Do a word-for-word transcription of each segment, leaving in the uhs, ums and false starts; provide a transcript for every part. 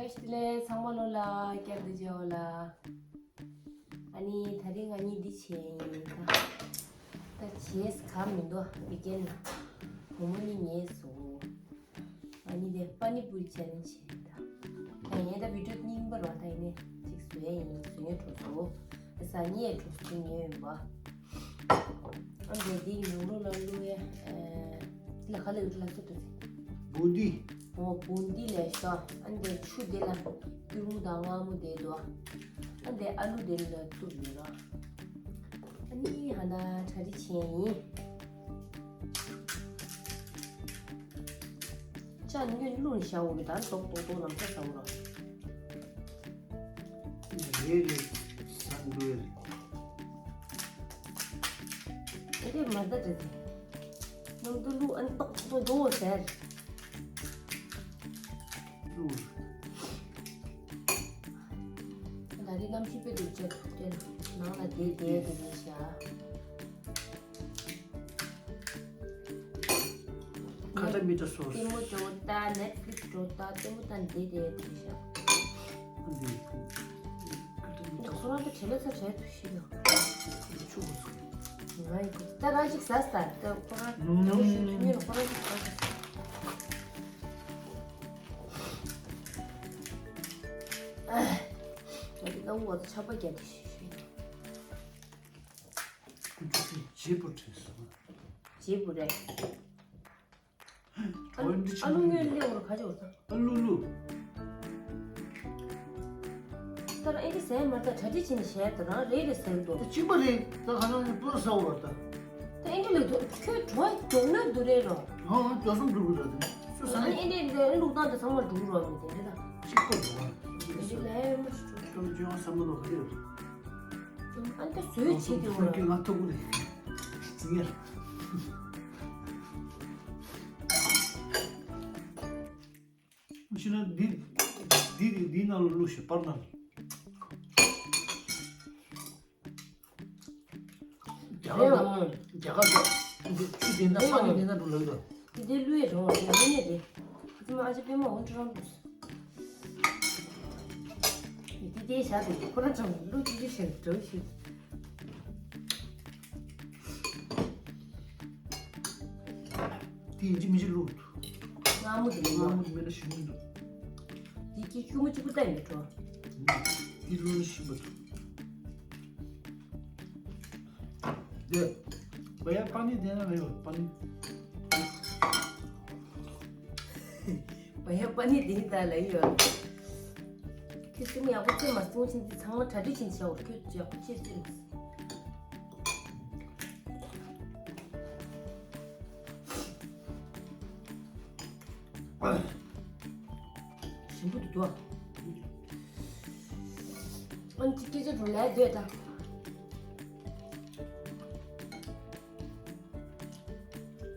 བཀྲ་ཤིས་བདེ་ལེགས། ཚང་མ་ལོ་ལ་བསྐྱར་དུ་མཇལ་བ་ལ། ཨ་ནི་ད་རིང་ང་གཉིས་འདི་བྱས་ཡིན་ད། ད་བྱས་ག་མི་འདུག་བི་ཀན་ལ། བུ་མོ་གཉིས་ཉལ་སོང་། ང་གཉིས་དེ་པ་ནི་པུ་རི་ཆེ་ལེན་ཇི་བྱས་ཡིན་ད། ད་ངས་ད་བི་ཌིའོ་རྙིང་པ་རེད་བ། ད་ཡིན་ནའི་ཅིག་བཟོ་ཡ་ཡིན། བཟོ་ཡ་འགྲོ་སོང་། ད་ཟ་ཉེ་འགྲོ་སོང་ཉལ་ཡིན་པ། ཨ་འདི་འདི་ནང་ལོགས་ལ་བླུགས་ཡ། ཨ་འདི་ལ་ག་ལ་ཡོད་ལ་སོ་ཏོ་ཟེར། བུ་འདི། འོ་བུ་འདི་ལས་ཤོག་ཨ་འདི་ཆུ་འདི་ལ་སྐྱུར་མོ་དང་མངར་མོ་འདི་འདུག་ཨ་འདི་ཨ་ལུ་འདི་ལ་བཙུགས་ཡོད་ར། ཨ་ནི་ཧ་ད་གྲ་སྒྲིག་བྱས་ཡིན། ཅ་ནི་བླུགས་ནས་བཞག་འོ་གི་ད་ཏོག་ཏོག་ཏོག་ལམ་སང་ཟ་འོ་ར། རེད་རེད། ཟ་འགྲོ་ཡ་རེད། ཨེ་དེ་མ་ད་དྲི་དེ། ནམ་དུ་ལུ་ཨན་ཏོག་ཏོག་འགྲོ་ཟེར། ལུ། ད་རེས་གནམ་གཤིས་དཔེ་སྡུག་ཅག་ཐུག་དེ་ནང་ལ་བསྡད་བསྡད་དེ་ནས་བཞག་ཁ་ཏ་མི་ཏ་སོ། ལྟད་མོ་འགྲོ་ལྟ། ནེཊ་ཕི་ལིག་སི་འགྲོ་ལྟ། ལྟད་མོ་ལྟ་འདི་དེ་དེ་ཤ། འདི། ཁ་ཏ་མི་ཏ་སོ། ཁོ་རང་ཚོ་བྲེལ་ལ་ཚ་བྲེལ་དུ་ཤི་ལ། ཆུ་བོ་ཚོ། ང་ཡི་ད་རང་ཅིག་ཟ་ས་ད་ཁོ་རང་ནོ་ཤི་ཉིན་ཁོ་རང་ཅིག་ཟ་ས། ཨ་ད་འུ་བ་ཚོ་ཆགས་པ་རྒྱག་གི་ཤི་ཤི། ཁོ་ཚོ་བརྗེ་པོ་བྲེལ་སོང་། བརྗེ་པོ་རེད། ཨ་ལུ་ཨ་ལུ་ངའི་ལེའུ་རུ་ཁ་ཅིག་འོ་ད། ཨ་ལུ་ལུ། ད་རང་ཨེ་འདི་ཟས་མ་ད་གྲ་སྒྲིག་བྱས་ནས་བཞག་ད་རང་རེད་རེད་ཟེར་འདུག་ད་གཅིག་པ་རེད། ད་ཁ་ནང་ནས་པོ་ཟ་འོ་ད། ད་ཨེ་འདི་ལ་འདུག་ཁྱོད་གྲོ་ཡ་མགྱོགས་ན་འདུག་རེད་རོ། ཧང་ཧང་མགྱོགས་སོང་འགྲོ་གི་རེད་ད། ཚུར་ཟ་ཨ་ནི་ནས་ཨེ་འདི་ལ་ལུག་བཏང་ད་ཚང་མ་འགྲོ་གི་རོ་མི་དེ་འདྲ་ད། གཅིག་པ་འགྲོ་བ། ཨེ་འདི་ལ་ཡ་མ་ཞིག་འགྲོ། ཀྲོ་ཅོ་ཡང་ས་མ་ལོ་ཧ་ཡོད། ཨ་ད་བཟོས་བྱེད་དེ་འོ་ར། ང་ཐུག་གི་རེད། ཟིང་ཡ། ཤི་ན་འདི་འདི་འདི་འདི་ནང་ལ་བླུགས་ཤིག་པར་ནང་ལ། རྒྱ་གར་དུ་རྒྱ་གར་དུ་འདི་ཆུ་དེ་འདྲ་པ་ནི་དེ་འདྲ་འགྲོ་ལབ་ཡོད། འདི་འདི་བླུགས་ཡ་རོ་ཡ་མི་ནས་རེད། ཁི་ཙི་མ་ཨ་ཅེ་པད་མ་འོང་ཁྲི་རང་འདུག་འདི་འདི་བཞག་འདི་ཁོ་རང་ཚོ་བླུགས་ཅི་ཅི་བྱས་འགྲོ་ཤིག་དེ་ཡིན་གཅིག་མིན་གཅིག་བླུགས་འདུག་མངར་མོ་དེ་མངར་མོ་དེ་མེད་ན་ཞིམ་མི་འདུག་དེ་གཅིག་ཤུ་མོ་གཅིག་པུ་བལྟས་མི་འགྲོ། དེ་བླུགས་ན་ཞིམ་པ་འདུག་དེ། བ་ཡ་པ་ནི་དེ་ན་རེད་བ་པ་ནི། བ་ཡ་པ་ནི་དེ་ད་ལ་ཡོད། ཁྱོད་སེམས་ཡག་པོ་བརྩེ་མ་སོང་ཕྱིན་ཅི་ཚང་མ་གྲ་སྒྲིག་ཕྱིན་བྱ་བར་ཁྱོད་ཡག་པོ་ཅེས་བརྩེ་མ་སོང་། ཞིམ་པོ་འདུག་དོ། ཨ་ནི་སྐད་ཆ་འགྲོ་ལས་འདོད་ད།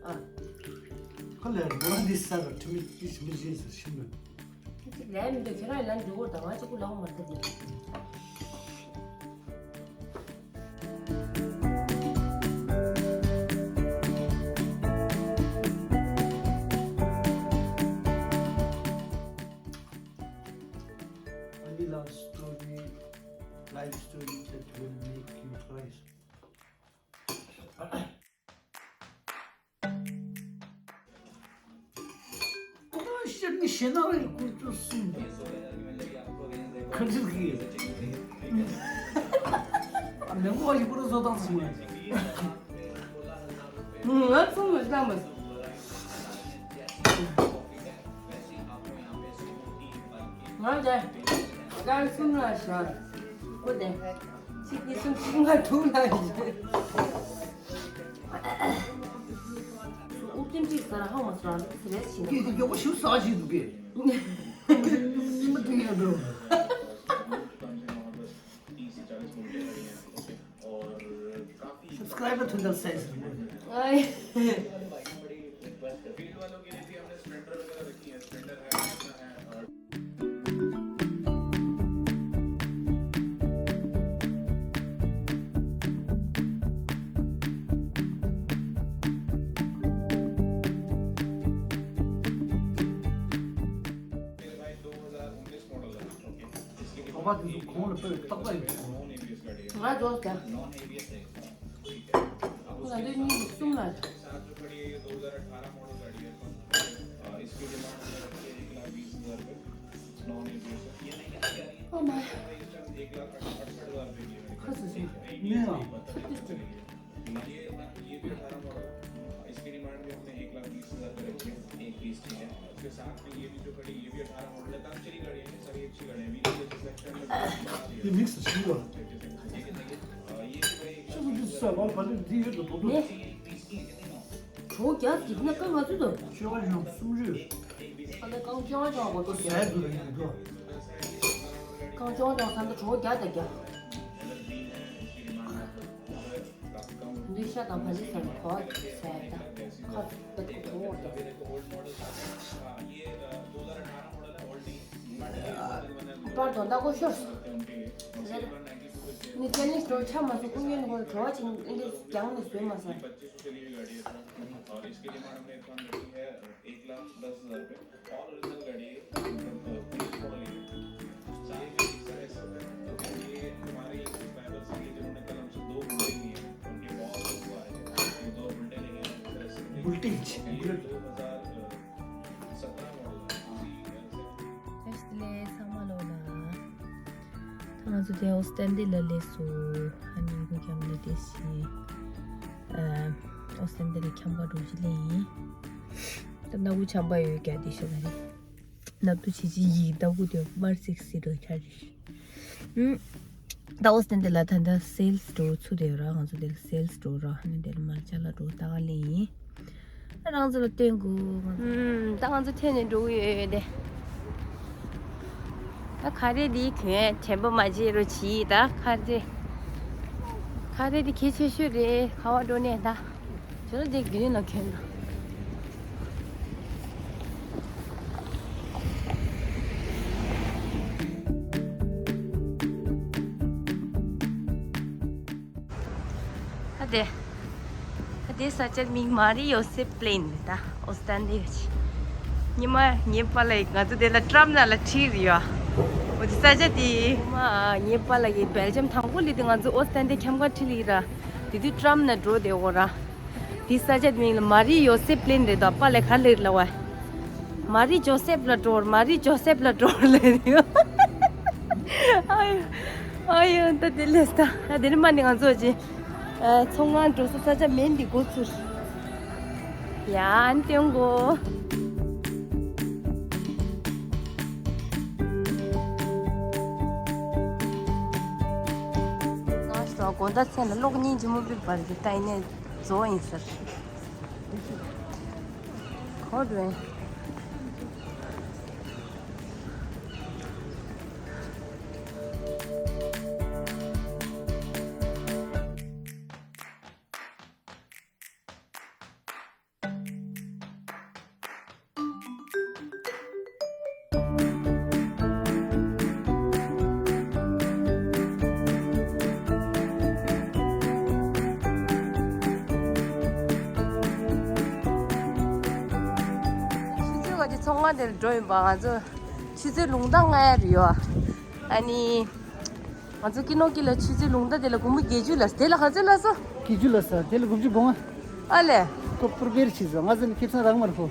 ཨ། ཁ་ལས་རོ་འདི་ས་ར་ཁྲི་མི་ཁྲི་ཞིམ་པོ་བཞེས་ཟེར་ཞིམ་པོ། ཁྱེད་ཀྱི་ལས་མི་འདོད་ཁྱེད་རང་ལས་འདོད་གོ་ད་ང་གཅིག་པུ་ལས་མ་ཐུབ་ནས། Only love story, life story that will make you cry. ཁོ་རང་ཤར་ནི་ཞེ་ན་རེ་ཀུར་ཏུ་སུན། ཁར་ཇིར་གི། ཨ་མེ་མོ་ཡི་ཀུར་བཟོ་དང་སུན། ང་ཚོ་མི་ལྟ་མ། ང་ལ་ཀར་སུན་ལ་ཤར། ཁོ་དེ། ཆིག་གཉིས་གསུམ་བཞི་ལྔ་དྲུག་ལ་ཡིན། དབུགས་ཐིམ་ཐིམ་ཟ་ཧ་མ་སོང་། དེ་རེད་ཤི་ན། དེ་དེ་མགྱོགས་པོ་ཞིག་ཟ་ཞིག་འདུག་གས། མི་དེ་ཡིན་འགྲོ། Subscriber ཐུན་དང་སེ་སི། ཨའི། ཁོ་པ་དེ་ཚོ་གོང་ལ་སྤོས་ཏག་ཏག་ཡིན། ང་ཚོ་ད། ཁོ་ད་འདི་གཉིས་གསུམ་ལ། Oh my. ཁ་ཟུ་ཟུ། ནས་ཨ། དེ་མིག་སུ་ཞིག་བ། ཁ་ཟུ་ཟུ་ས་ལོ་བ་ལི་འདི་ཡོད་དོ་དོ་དོ། གྲོ་རྒྱག་གི་ན་ཀ་ང་ཚོ་དང་། ཤོག་ཨ་ཡོང་སུམ་ཅུ། ཨ་ད་རྐང་ཅང་ཅང་གོ་ཏོ་ཟས་འདུག་ལ་ཡིན་འདུག་རྐང་ཅང་ཅང་ས་འདི་གྲོ་རྒྱག་ད་རྒྱག་འདི་ཤ་དང་བ་ལི་ས་འདི་གོ་ཟས་ད་ཁ་ད་གོ་ད། པར་དོན་དག་གོ་ཤོར། ནི་ཅན་ནི་གྲོ་ཆ་མ་སུ་ཀུན་ཡོན་གོ་གྲོ་བ་ཆེན་འདི་རྒྱང་ནི་བཟོས་མ་ས། Voltage. ཚང་མ་ལོ་ལ། ད་ང་ཚོ་དེ་ཨོ་སི་ཏན་ཏི་ལ་སླེབས་སོང་། ཨ་ནི་གུ་ཁྱམ་ལ་དེ་སི། ཨོ་སི་ཏན་ཏི་ལ་ཁྱམ་པ་འགྲོ་གི་ལེ་ཡིན། ད་ནག་གུ་ཆམ་པ་ཡོད་ཀྱ་དེ་ཤོ་ད་རེད། ནབ་ཏུ་ཆི་ཆི་ཡིག་ལྟ་བུ་དེ་མར་སིག་སི་རོ་ཆ་རེད། ཨུམ། ད་ཨོ་སི་ཏན་ཏི་ལ་ད་ལྟ་སེལ་སི་འགྲོ་ཚུགས་དེ་ཡོད་ར། ང་ཚོ་དེ་ལ་སེལ་སི་འགྲོ་ར། ཨ་ནི་དེ་ལ་མར་ཅ་ལག་འགྲོ་ད་ག་ལེ་ཡིན། ཨ་རང་ཚོ་ལ་སྟོན་དགོས། ཨུམ། ད་ང་ཚོ་ཐོན་ནས་འགྲོ་གི་ཡོད་དེ། ད་ཁ་རས་འདི་གྱོན་དྲན་པ་མ་བརྗེད་རོགས་གྱིས། ད་ཁ་རས། ཁ་རས་འདི་གལ་ཆེ་ཤོས་རེད། ག་བ་འགྲོ་ནས་ད། ཁྱོད་ལ་དེ་དགེ་རྒན་ལ་ཁྱོད་ལ། ཨ་དེ། ཨ་དེ་ས་ཆ་མིང་མ་རི་ཡོ་སེབ་པི་ལེན་རེད་ད། ཨོ་སི་ཏན་ཏི་ཡོད་ཆི། ཉི་མ་ངའི་པཱ་ལགས་ང་ཚོ་དེ་ལ་ཊམ་ནང་ལ་ཁྲིད་རེད་ཡོ། འོ་དེ་ས་ཆ་དེ་ཉི་མ་ངའི་པཱ་ལགས་ཀྱིས་སྦེལ་ཇམ་དང་པོ་ལི་དེ་ང་ཚོ་ཨོ་སི་ཏན་ཏི་ཁྱམས་ཁ་ཁྲིད་ལི་ར། དེ་དུས་ཊམ་ནང་འགྲོ་དེ་འོ་ར། དེ་ས་ཆ་དེ་མིང་ལ་མ་རི་ཡོ་སེབ་པི་ལེན་རེད་དོ། པཱ་ལགས་ག་ལེར་ལ་བ། མ་རི་ཇོ་སེབ་ལ་འགྲོ། མ་རི་ཇོ་སེབ་ལ་འགྲོ་ལེ་རེད་ཡོ། ཨ་ཡོ། ཨ་ཡོ་ད་དེ་ལས་ད། ཨ་དེ་ནི་མ་ནི་ང་ཚོ་ཅི། ཨ་ཚོང་ཁང་འགྲོ་ས་ས་ཆ་མེད་འདི་འགོ་ཚུར། ཡ་ཨན་ཏེང་གོ། ང་ཞོག་དགོང་དག་མཚན་ལ་གློག་བརྙན་ཅི་མོ་པི་བར་གི་ཏའི་ནས་བཟོ་ཡིན་ཟེར། ཁོ་རེད། ཆུ་ཚོད་ག་གི་ཚོང་ཁང་དེར་འགྲོ་ཡིན་པ། ང་ཚོ་ཆུ་ཚོད་རླུང་རྟ་ལྔ་ཡར་ཡོད། ཨ་ནི། ང་ཚོ་ཀི་ནོ་ཀི་ལ་ཆུ་ཚོད་རླུང་རྟ་དེ་ལ་སྒོར་མོ་བརྒྱད་ཅུ་ལ། དེ་ལ་ག་ཚོད་ལ་སོ། བརྒྱད་ཅུ་ལ་ས་དེ་ལ་དགུ་བཅུ་གོང་ཨ། ཨ་ལེ། ཁོ་པུར་བེར་ཆི་ཟོ་ང་ཚོ་ནི་ཁེ་བཟང་རག་མར་ཧོ།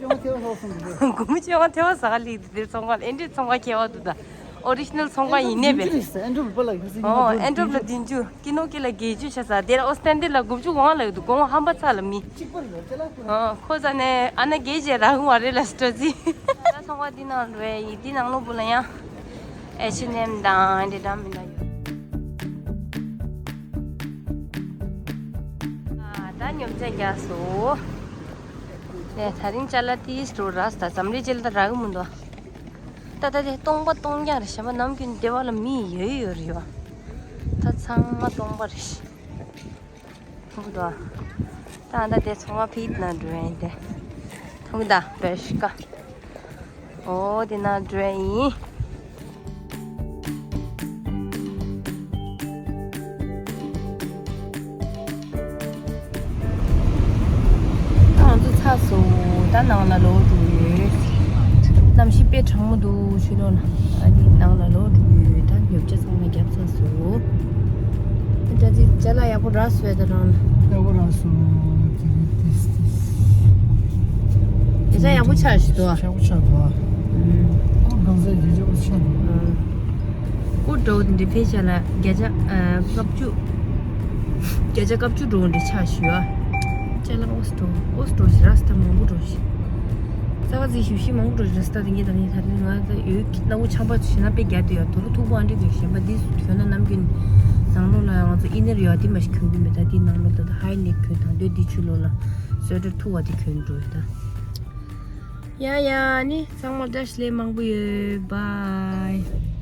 ཅོང་ཐེ་བ་ཧོ་སོང་གི། དགུ་བཅུ་གོང་ཐེ་བ་ཟ་ག་ལི་དེ་དེར་ཚོང་ཁང་ཨེ་འདྲས་ཚོང་ཁང་ཁེ་བ་འདུག་ད། ཨོ་རི་ཇི་ནལ་ཚོང་ཁང་ཡིན་ནས་བས། ཨེ་འདྲོབ་ལ་ཁ་སི་ཨོ་ཨེ་འདྲོབ་ལ་བདུན་ཅུ། ཀི་ནོ་ཀི་ལ་བརྒྱད་ཅུ་ཆ་ས་དེ་ལ་ཨོ་སི་ཏན་ཏི་ལ་དགུ་བཅུ་གོང་ལ་ཡོད་འདུག། གོང་ཧམ་པ་ཚ་ལ་མི། གཅིག་པ་རེད་ཅེ་ལ་ཁོ། ཨ་ཁོ་ས་ནས་ཨ་ན་དགེ་བྱས་རང་བ་རེད་ལ་སྤྲོ་ཚི། ད་ཚོང་པ་འདི་ནང་རེད་ཡིན། འདི་ནང་ལོགས་བུ་ལ་ཡང་ཨེ་ཆི་ཨེན་ཨེམ་དང་འདི་འདྲ་མི་འདྲ་ཡོད། ཨ་ད་ཉོ་ཆ་རྒྱག་སོ། ནས་ད་རིང་ཅ་ལག་ཏིས་འགྲོ་ར་ས་ད་ཙམ་རེ་ཅེ་ལ་ད་རག་གི་མི་འདུག། ད་ད་དེ་སྟོང་པ་སྟོང་རྐྱང་རེད། གཞན་པ་ནམ་རྒྱུན་སྡེ་བ་ལ་མི་ཡོད་ཡོད་རེད་ཡོད། ད་ཚང་མ་སྟོང་པ་རེད། ཐུག་དོ། ད་ད་དེ་ཚོང་པ་ཕིད་ན་འགྲོ་ཡིན་ཏེ། ཐུག་ད་བེ་ཤི་ཀ། ཨོ་དེ་ན་འགྲོ་ཡིན། ང་ཚོ་ཚར་སོང་། ད་ནང་ལ་ལོག་འགྲོ་ཡོད། ད་ ཤི་དཔེ་གྲང་མོ་འདུག་ཕྱི་ལོགས་ལ། ཨ་ནི་ནང་ལ་ལོག་འགྲོ་གི་ཡོད། ད་ཉོ་ཆ་ཚང་མ་བརྒྱབ་ཚར་སོང་། ཨ་ད་ཅི་ཅ་ལག་ཡག་པོ་རག་སོང་ད་རང་ལ། ཡག་པོ་རག་སོང་། ཅི་རེད་ཏིས་ཏིས། བརྒྱ་ཆ་ཡག་པོ་ཆགས་ཤི་དོ། ཡག་པོ་ཆགས་འདུག་ཨ། ཨུམ། ཁོ་གང་ཟག་བརྒྱ་ཆ་ཡག་པོ་ཆགས་འདུག་ཨ། སྐུ་འགྲོ་འདི་ཕེ་ཤ་ལ་བརྒྱ་ཆ་ཨ་ལྔ་བཅུ། བརྒྱ་ཆ་ལྔ་བཅུ་འགྲོ་འདི་ཆགས་ཤི་ཨ། ཅ་ལག་ཨོ་སི་འགྲོ་ཨོ་སི་འགྲོ་ཤི་ར་སི་ད་མང་པོ་འགྲོ་ཤི། ས་ག་ཟིག་ཞིབ་ཞིབ་མང་པོ་འགྲོ་ཤི་ར་སི་ད་དེ་ངས་ད་དེ་ང་ད་ཡོད་ཀྱི་སྣ་བུ་ཆམ་པ་ཞེ་ན་དཔེ་རྒྱ་དེ་ཡོད་དོ་རུ་ཐུག་པོ་ཨ་འདྲེ་གི་ཞེན་པ་འདི་གྱོན་ན་ནམ་རྒྱུན་ནང་ལོགས་ལ་ང་ཚོ་ཨི་ནེར་ཡོད་དེ་མ་ཞིག་གྱོན་གི་མེད། ད་དེ་ནང་ལོགས་ད་ད་ཧའི་ནེག་གྱོན་དང་དོད་འདི་ཕྱི་ལོགས་ལ་སོ་ཊར་ཐུག་པ་དེ་གྱོན་འགྲོ་ཡོད་ད། ཡ་ཡ་ནི་ཚང་མ་བཀྲ་ཤིས་བདེ་ལེགས་མང་པོ་ཡོད། བཱའི།